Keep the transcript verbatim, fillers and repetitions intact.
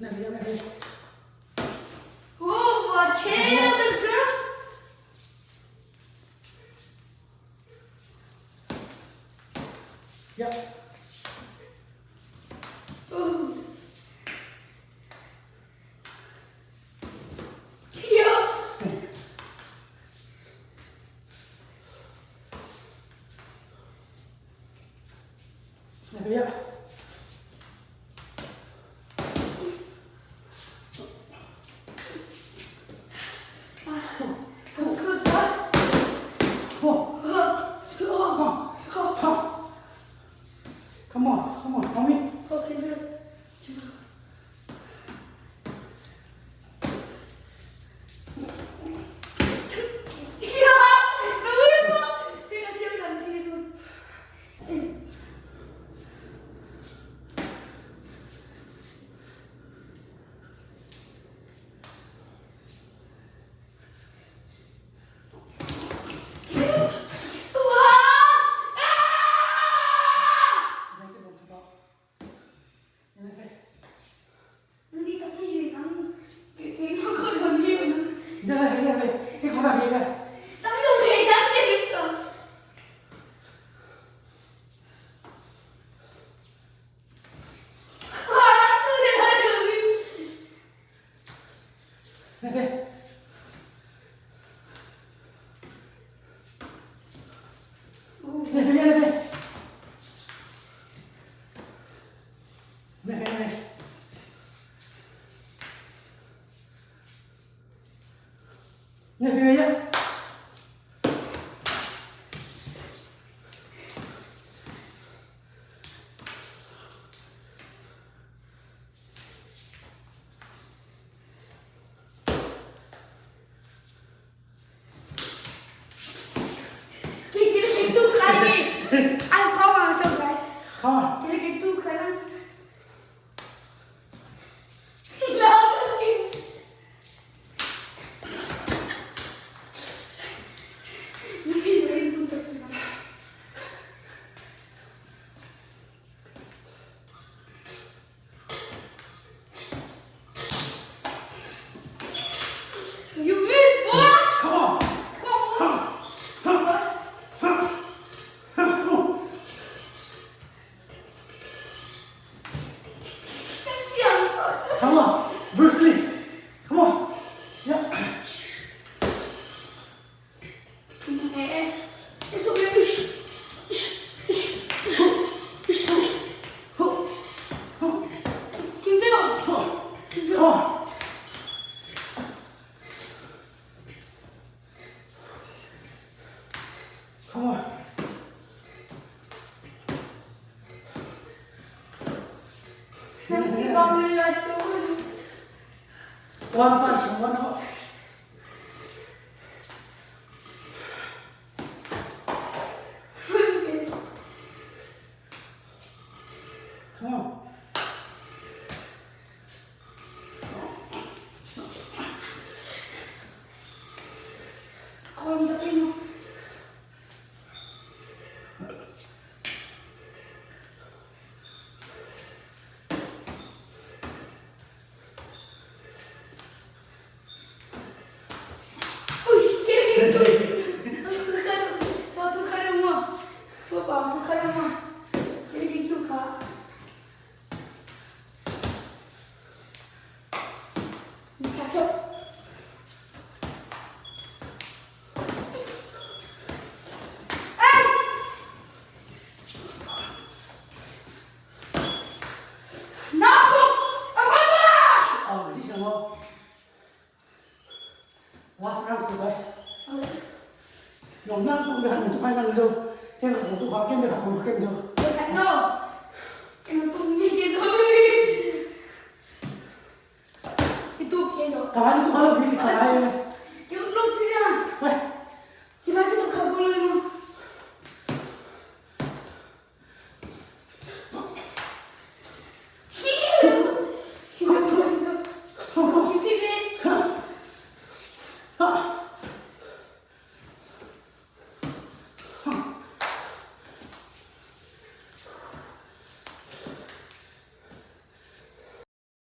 Nè, nè, nè. Oh, watch it, bro. Yeah. Oh. Yeah. Come on, come on, come in. Come on. You miss, boy! Come on! Come on! Come on! Bruce Lee! Come on! Yeah! One punch, one out. Come on. Last round, goodbye. Nong nang kong khan nong tukhan nang zo. Ken kong tukhan ken kong khan zo. Ken kong tukhan ken zo. Ken tukhan ken zo. Khan tukhan lo pi khan.